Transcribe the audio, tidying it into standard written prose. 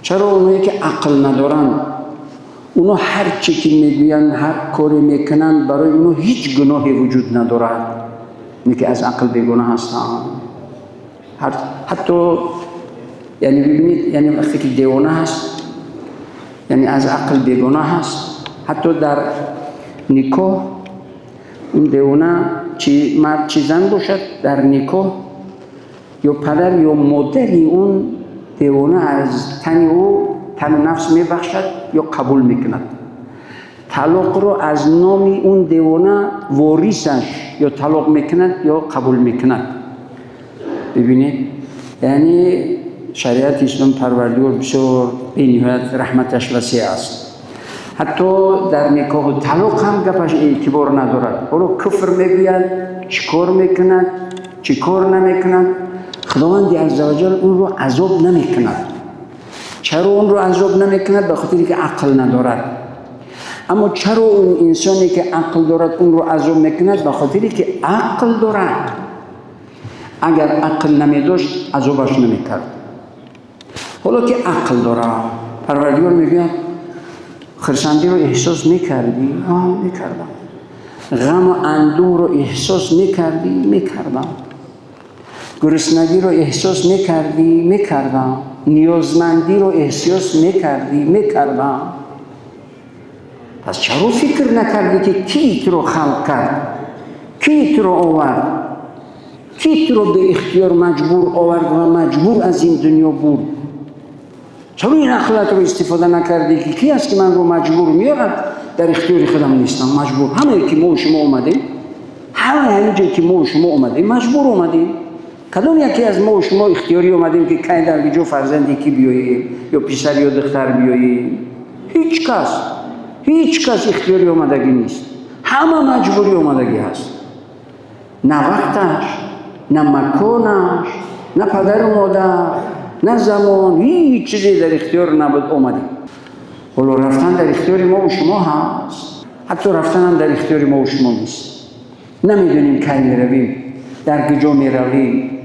Чаро онҳое ки ақл надоранд, онҳо ҳар чӣ ки мегӯянд, ҳар коре мекунанд, барои онҳо ҳеҷ гуноҳе вуҷуд надорад, не ки аз ақл бегона ҳастанд. Ҳатто, яъне бибинед, яъне вақте ки девона ҳаст, яъне аз ақл бегона ҳаст, ҳатто дар никоҳ он девона, чи мард, чи зан бошад, дар никоҳ ё падар ё модари он девона аз тани ӯ тану нафс мебахшад ё қабул мекунад. Талоқро аз номи он девона ворисаш ё талоқ мекунад, ё қабул мекунад. Бибинед, яъне шариати ислом, Парвардигор бисёр бениҳоят раҳматаш васеъ аст, ҳатто дар никоҳу талоқ ҳам гапаш эътибор надорад. Ҳоло куфр мегӯяд, чӣ кор мекунад, чӣ кор намекунад, Худованди азза ваҷал онро азоб намекунад. Чаро онро азоб намекунад? Ба хотире ки ақл надорад. Аммо чаро он инсоне ки ақл дорад, онро азоб мекунад? Ба хотире ки ақл дорад. Агар ақл намедошт, азобаш намекард. Ҳоло ки ақл дорад, Парвардигор мегӯяд: хурсандиро эҳсос мекардӣ? Мекардам. Ғаму андӯҳро эҳсос мекардӣ? Мекардам. Гуруснагиро эҳсос мекардӣ? Мекардам. Ниёзмандиро эҳсос мекардӣ? Мекардам. Пас чаро фикр накардӣ, ки кӣ туро халқ кард, кӣ туро овард, кӣ туро беихтиёр маҷбур овард ва маҷбур аз ин дунё бурд? Чаро ин ақлатро истифода накардӣ, ки кӣ аст, ки манро маҷбур меорад? Дар ихтиёри худам нестам, маҷбур. Ҳамае ки мо шумо омадем, ҳамаи ҳамин ҷое ки мо шумо омадем, маҷбур омадем. Кадом яке аз мо шумо ихтиёрӣ омадем, ки кай, дар ҷо фарзанде ки биёем, ё писар ё духтар биёем? Ҳеҷ кас, ҳеҷ кас ихтиёрӣ омадагӣ нест, ҳама маҷбурӣ омадагӣ ҳаст. На вақташ, на маконаш, на падару модар, на замон, ҳеҷ чизе дар ихтиёр набуд, омадем. Ҳоло рафтан дар ихтиёри мову шумо ҳаст? Ҳатто рафтанам дар ихтиёри мову шумо нест. Намедонем, кай меравем, дар куҷо меравем.